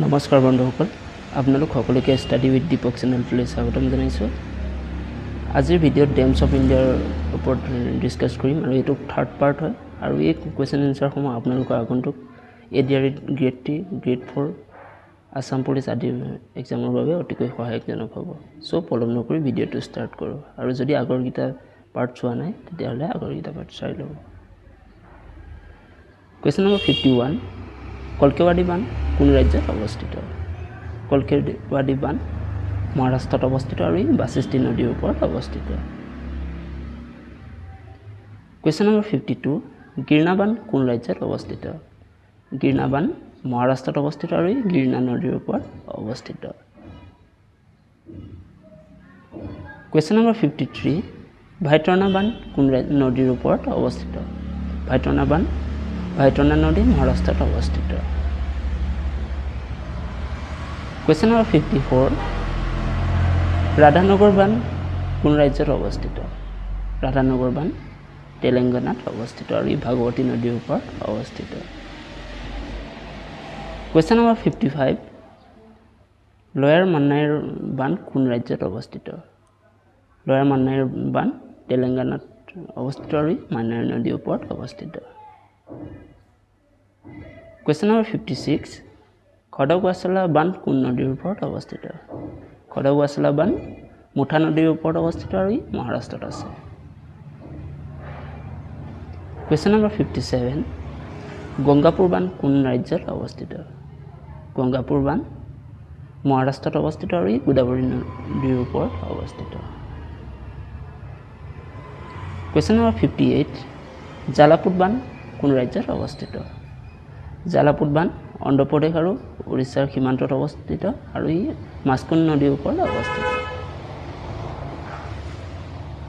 নমস্কাৰ বন্ধুসকল, আপোনালোক সকলোকে ষ্টাডি উইথ দীপক চেনেলটোলৈ স্বাগতম জনাইছোঁ। আজিৰ ভিডিঅ'ত ডেমছ অফ ইণ্ডিয়াৰ ওপৰত ডিছকাছ কৰিম আৰু এইটো থাৰ্ড পাৰ্ট হয়। আৰু এই কুৱেশ্যন এনচাৰসমূহ আপোনালোকৰ আগন্তুক A D R E grade 3, grade 4, Assam police আদি এক্সামৰ বাবে অতিকৈ সহায়কজনক হ'ব। চ' পলম নকৰি ভিডিঅ'টো ষ্টাৰ্ট কৰোঁ। আৰু যদি আগৰকেইটা পাৰ্ট চোৱা নাই, তেতিয়াহ'লে আগৰকেইটা পাৰ্ট চাই ল'ব। কুৱেশ্যন নম্বৰ 51, কলকেৱাডি বান্ধ কোন ৰাজ্যত অৱস্থিত? কলকেৱাডি বান্ধ মহাৰাষ্ট্ৰত অৱস্থিত আৰু ই বাশিষ্ঠী নদীৰ ওপৰত অৱস্থিত। কুৱেশ্যন নম্বৰ 52, গিৰ্না বান্ধ কোন ৰাজ্যত অৱস্থিত? গিৰ্না বান্ধ মহাৰাষ্ট্ৰত অৱস্থিত আৰু ই গিৰ্না নদীৰ ওপৰত অৱস্থিত। কুৱেশ্যন নম্বৰ 53, ভাইতৰণা বান্ধ কোন নদীৰ ওপৰত অৱস্থিত? ভাইতৰণা বান্ধ ভাইতৰণা নদী মহাৰাষ্ট্ৰত অৱস্থিত। কুৱেশ্যন নম্বৰ 54, ৰাধানগৰ বান্ধ কোন ৰাজ্যত অৱস্থিত? ৰাধানগৰ বান্ধ তেলেংগানাত অৱস্থিত আৰু ই ভাগৱতী নদীৰ ওপৰত অৱস্থিত। কুৱেশ্যন নম্বৰ 55, লয়াৰ মান্নাইৰ বান্ধ কোন ৰাজ্যত অৱস্থিত? লয়াৰ মান্নাইৰ বান্ধ তেলেংগানাত অৱস্থিত আৰু ই মান্নাইৰ নদীৰ ওপৰত অৱস্থিত। কুৱেশ্যন নম্বৰ 56, খডগৱাছলা বান্ধ কোন নদীৰ ওপৰত অৱস্থিত? খডগৱাছলা বান্ধ মুঠা নদীৰ ওপৰত অৱস্থিত আৰু ই মহাৰাষ্ট্ৰত আছে। কুৱেশ্যন নম্বৰ 57, গংগাপুৰ বান্ধ কোন ৰাজ্যত অৱস্থিত? গংগাপুৰ বান্ধ মহাৰাষ্ট্ৰত অৱস্থিত আৰু ই গোদাবৰী নদীৰ ওপৰত অৱস্থিত। কুৱেশ্যন নম্বৰ 58, জালাপুট বান্ধ কোন ৰাজ্যত অৱস্থিত? জালাপুট বান্ধ অন্ধ্ৰপ্ৰদেশ আৰু উৰিষ্যাৰ সীমান্তত অৱস্থিত আৰু ই মাছকুন নদীৰ ওপৰত অৱস্থিত।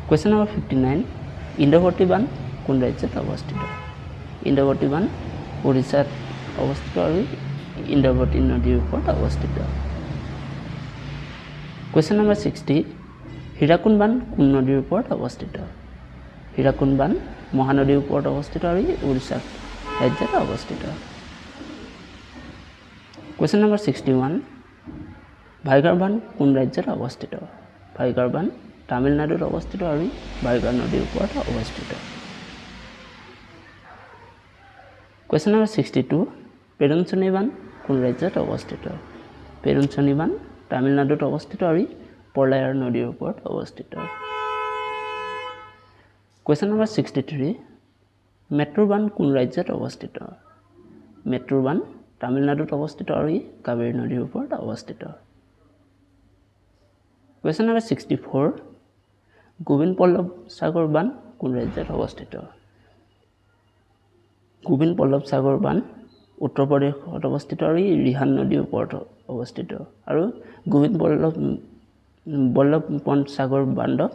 কুৱেশ্যন নম্বৰ 59, ইন্দ্ৰৱতী বান্ধ কোন ৰাজ্যত অৱস্থিত? ইন্দ্ৰৱতী বান্ধ উৰিষ্যাত অৱস্থিত আৰু ইন্দ্ৰৱতী নদীৰ ওপৰত অৱস্থিত। কুৱেশ্যন নম্বৰ 60, হীৰাকুণ্ড বান্ধ কোন নদীৰ ওপৰত অৱস্থিত? হীৰাকুণ্ড বান্ধ মহানদীৰ ওপৰত অৱস্থিত আৰু ই উৰিষ্যা ৰাজ্যত অৱস্থিত। কুৱেশ্যন নম্বৰ 61, ভাইগাৰ বান্ধ কোন ৰাজ্যত অৱস্থিত? ভাইগাৰ বান্ধ তামিলনাডুত অৱস্থিত আৰু ই ভাইগাৰ নদীৰ ওপৰত অৱস্থিত। কুৱেশ্যন নম্বৰ 62, পেৰুঞ্চনী বান্ধ কোন ৰাজ্যত অৱস্থিত? পেৰুঞ্চনী বান্ধ তামিলনাডুত অৱস্থিত আৰু ই পলায়াৰ নদীৰ ওপৰত অৱস্থিত। কুৱেশ্যন নম্বৰ 63, মেট্ৰুৰ বান্ধ কোন ৰাজ্যত অৱস্থিত? মেট্ৰুৰ বান্ধ তামিলনাডুত অৱস্থিত আৰু ই কাবেৰী নদীৰ ওপৰত অৱস্থিত। কুৱেশ্যন নম্বৰ 64, গোবিন্দ পল্লভ সাগৰ বান্ধ কোন ৰাজ্যত অৱস্থিত? গোবিন্দ পল্লভ সাগৰ বান্ধ উত্তৰ প্ৰদেশত অৱস্থিত আৰু ই ৰিহান নদীৰ ওপৰত অৱস্থিত আৰু গোবিন্দ বল্লভ পন্ত সাগৰ বান্ধক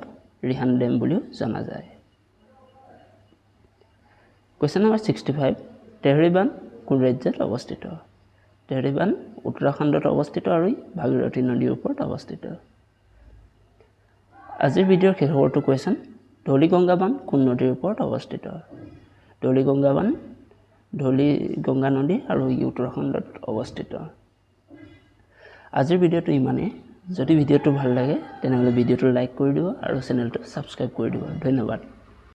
ৰিহান ডেম বুলিও জনা যায়। কুৱেশ্যন নম্বৰ 65, টেহৰী বান্ধ কোন ৰাজ্যত অৱস্থিত? টেহৰী বান্ধ উত্তৰাখণ্ডত অৱস্থিত আৰু ই ভাগীৰথী নদীৰ ওপৰত অৱস্থিত। আজিৰ ভিডিঅ'ৰ শেষৰটো কুৱেশ্যন, ধৌলিগংগা বান্ধ কোন নদীৰ ওপৰত অৱস্থিত? ধৌলিগংগা বান্ধ ধৌলিগংগা নদী আৰু ই উত্তৰাখণ্ডত অৱস্থিত। আজিৰ ভিডিঅ'টো ইমানেই। যদি ভিডিঅ'টো ভাল লাগে তেনেহ'লে ভিডিঅ'টো লাইক কৰি দিব আৰু চেনেলটো ছাবস্ক্ৰাইব কৰি দিব। ধন্যবাদ।